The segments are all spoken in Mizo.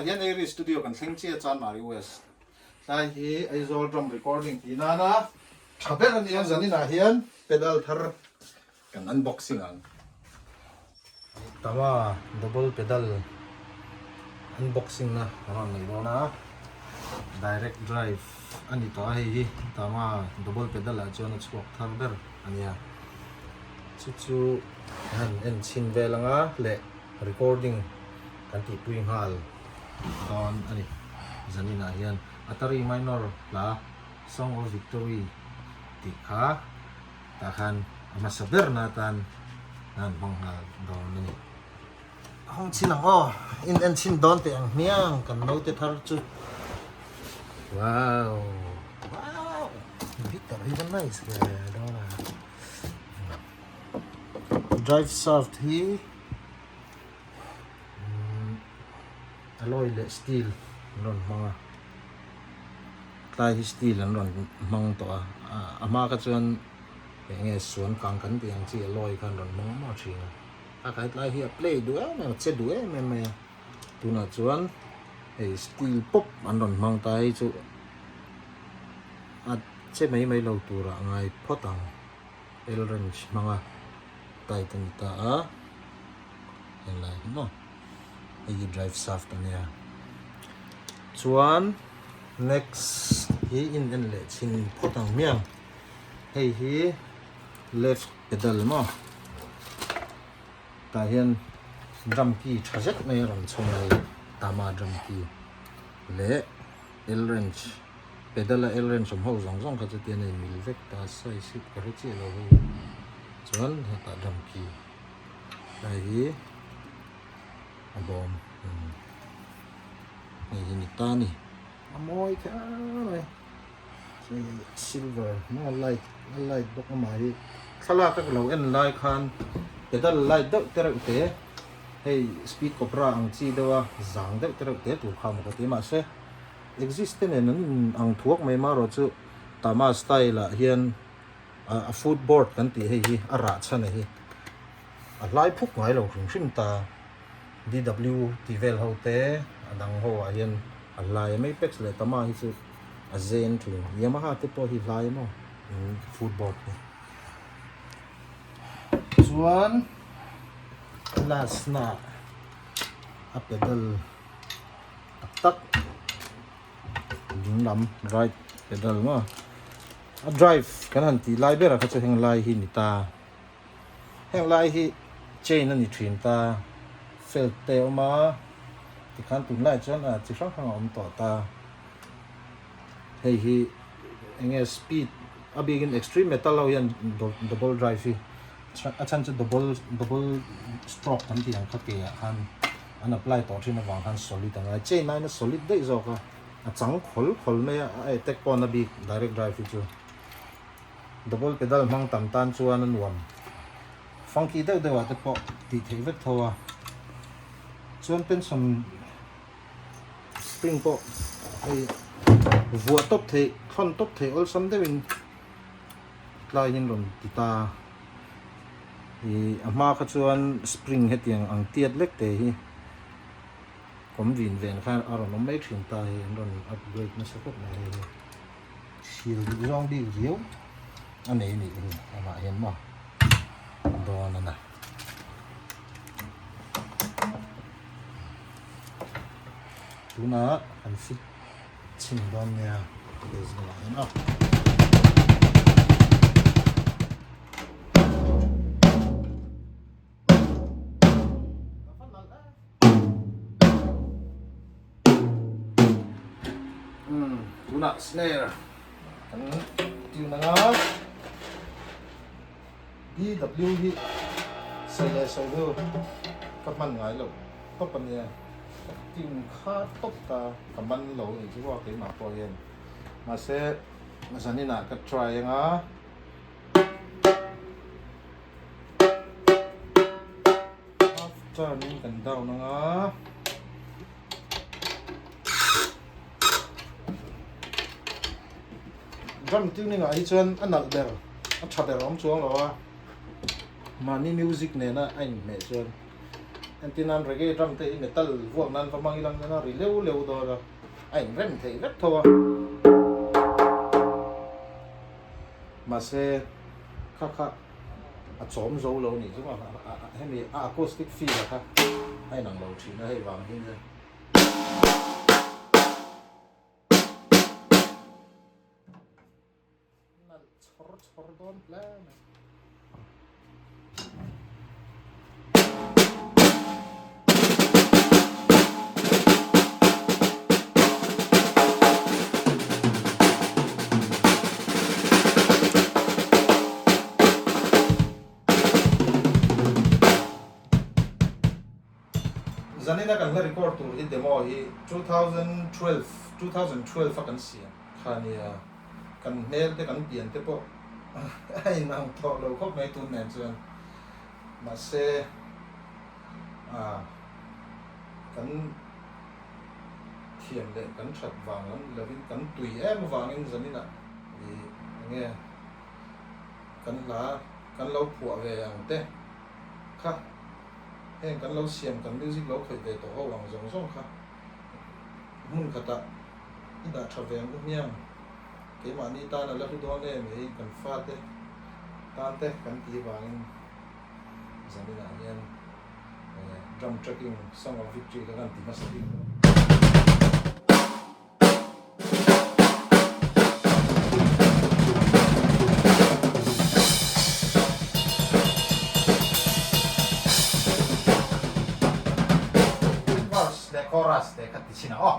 Tunah hian Aries Studio kan thleng chiah Chanmari West tlai hi Aizawl drum recording tih nana tha ber a nia zaninah hian pedal thar kan unboxing ang. Tama double pedal unboxing na kan rawn neih dawn a, direct drive a ni tawh a hei hi Tama double pedal ah chuan a chhuak thar ber a nia. Chu chu han en chhin vel anga leh recording kan tihpui nghal dawn a ni. Zaninah hian Atari Minor hla Song of Victory tih kha tah khan a hmasa ber na atan an hmang nghal dawn a ni. A hawng chhin ang aw, in en chhin dawn teh ang hmiang kan naute thar chu. Wow! Wow! Guitar hi va nice ve dawn a. Drive shaft hi alloy leh steel an rawn hmang a tlai hi steel an rawn hmang tawh a a hma kha chuan eng nge suan kang kan tih ang chi alloy kha an rawn hmang maw thin a a kai tlai hi a play duh em em a che duh em em mai a tunah chuan hei steel pawp an rawn hmang ta hei chu a che mai mai lo turah a ngai phawt ang. L wrench hmanga tight a ni ta a, helai hi maw hei hi drive shaft a nia chuan next hi in en leh chhin phawt ang hmiang hei hi left pedal maw tah hian drum key tha zet mai a rawn chhawm a hei tama drum key leh L wrench pedal a L wrench awm ho zawng zawng kha chu tian a inmil vek ta a size hi ka hre chiah lo hei chuan hetah drum key lai hi a bawm hei hi ni ta a ni a mawi kher mai silver maw light a light bawk amah hi thlalak a ka lo en lai khan pedal light deuh te reuh te hei speed cobra ang chi deuh a zang deuh te reuh te tur kha maw ka ti mahse exist te nen an in ang thuak mai marawh chu Tama style ah hian a foot board kan tih hei hi a rah chhan a hi a hlai phuk ngai lo hrim hrim ta DW tih vel ho te a dang ho ah hian a hlai a Mapex leh Tama hi chu a zen thin Yamaha te pawh hi hlai maw foot board hi chuan last na a pedal tak tak ding lam right pedal maw a drive kan han tih lai berah kha chu heng lai hi ni ta heng lai hi chain a ni thin ta felt te a awm a tikhan tunlai chuan ah chi hrang hrang a awm tawh ta hei hi eng nge speed a bikin extreme metal ho hian double drive hi a chhan chu double double stroke kan tih ang kha ke ah khan an apply tawh thin avang khan solid a ngai chain aiin a solid daih zawk a a chang khawl khawl mai a a attack pawn a bik direct drive hi chu double pedal hmang tam tan chuan a nuam funky deuh deuh ah te pawh tih theih vek tho a chuan pension spring pawh hei vuah tawp theih thawn tawp theih awlsam deuhin tlai hian rawn ti ta ih a hma kha chuan spring hetiang ang tiat lek te hi kawm vin ven khan a rawn awm mai thin ta hei an rawn upgrade nasa khawp mai hei hi sil duh zawng bik riau a nei a nih hi amah hian maw dawn a na. Tunah kan fit chhin dawn nia base bulah hian a. Tunah snare kan tune anga. DW hi sawi leh sawi deuh ka hman ngai loh tawp a nia, ka tune kha tawp ta ka man lo nih chu ruak keimah pawh hian mahse zaninah ka try anga half turn in kan down anga. Drum tuning ah hi chuan a nalh ber a tha ber awm chuang lo a mahni music nena a inhmeh chuan. Entir nan reggae drum te hi metal vuak nan va hmang ilang hian a ri leu leu dawn a, a inrem theih vek tho a. Mahse kha kha a chawm zo lo nih chu hemi a acoustic feel a kha a inang lo thin a hei vang hi nia. Nalh chhawr chhawr dawn hle mai. Zanina kan hla record tur hi demo hi 2012, 2012 a kan siam kha nia. Kan hmel te kan pian te pawh a inang tawh lo khawp mai tun nen chuan. Mahse ah kan thiam leh kan that vang lam ni lovin kan tui em avangin zaninah ih enge kan hla kan lo phuah ve ang te kha heng kan lo siam kan music lo khawih ve tawh ho ang zawng zawng kha hmun khatah i dah tha ve ang u hmiang keimahni tan a la hlu dawn em ei kan fate tan te kan tih vangin zaninah hian drum tracking song of victory kha kan ti hmasa bik dawn. Verse leh chorus te kha ti chhin ang aw.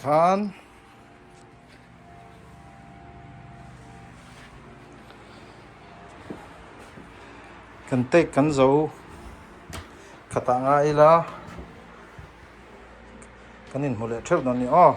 Khan kan take kan zo khatah nga ila kan inhmu leh theuh dawn a ni aw.